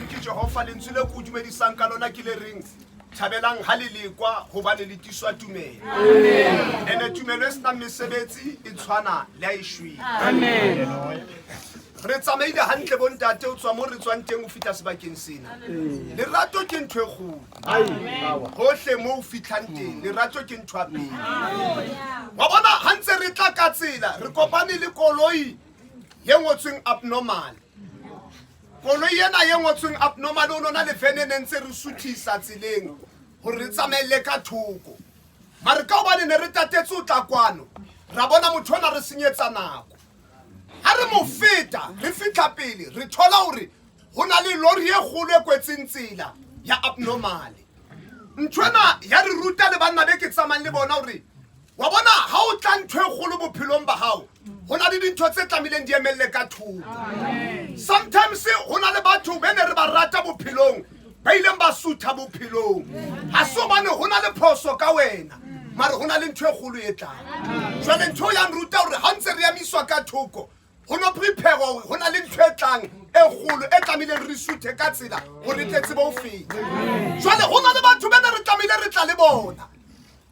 kgethetsweng ke Jehova, lentswe le ke o dumedisang ka lona ke le reng, thabelang ha le lekwa hobane le tiswa tumelo. Ene tumelo e senang mesebetsi e tshwana le a e shwele. Re tsamaile hantle bontate o tswa mo re tswang teng o fihla sebakeng sena. Lerato ke ntho e kgolo. Hohle mo o fihlang teng, lerato ke ntho ya pele. Wa bona ha ntse re tla ka tsela, re kopane le koloi ye ngotsweng abnormal. Koloi ena ye ngotsweng abnormal o nona le vene ne ntse re suthisa tseleng hore re tsamaelle ka thoko. Mare ka hobane ne re tatetse ho tla kwano, ra bona motho ona re senyetsa nako. Ha re mo feta, re fihla pele, re thola hore ho na le lori e kgolo e kwetseng tsela ya abnormal. Ntho ena ya re ruta le banna be ke tsamayang le bona hore wa bona ha o tla ntho e kgolo bophelong ba hao, ho na le dintho tse tlamehileng di emelle ka thoko. Sometimes ho na le batho be ne re ba rata bophelong, ba ileng ba sutha bophelong. Ha se hobane ho na le phoso ka wena, mare ho na le ntho e kgolo e tlang. Jwale ntho ya nruta hore ha ntse re emiswa ka thoko, ho no prepare hore ho na le ntho e tlang e kgolo e tlamehileng re suthe ka tsela hore re tle tsebe ho feta. Jwale ho na le batho be ne re tlamehile re tla le bona,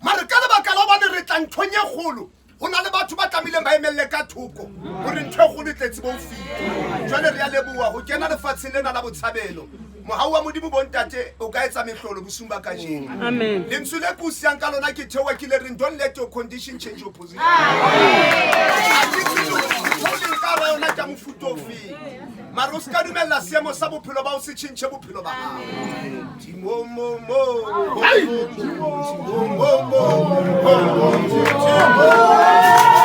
mare ka lebaka la hobane re tla nthong e kgolo, ho na le batho ba tlamehileng ba emelle ka thoko hore ntho e kgolo e tle tsebe ho fihla. Jwale re a leboha ho kena lefatsheng lena la botshabelo. Mohau wa Modimo bontate o ka etsa mehlolo bosiung ba kajeno. Amen. Lentswe le ke o siyang ka lona ke theoha ke le reng, don't let your condition change your position. Ha ke tsebe hore ntho o leng ka hara yona ke ya mofuta ofeng, mara o se ka dumella seemo sa bophelo ba ho se tjhentjhe bophelo ba hao. Timo mo mo, mo mo mo, timo mo mo, mo mo, timo.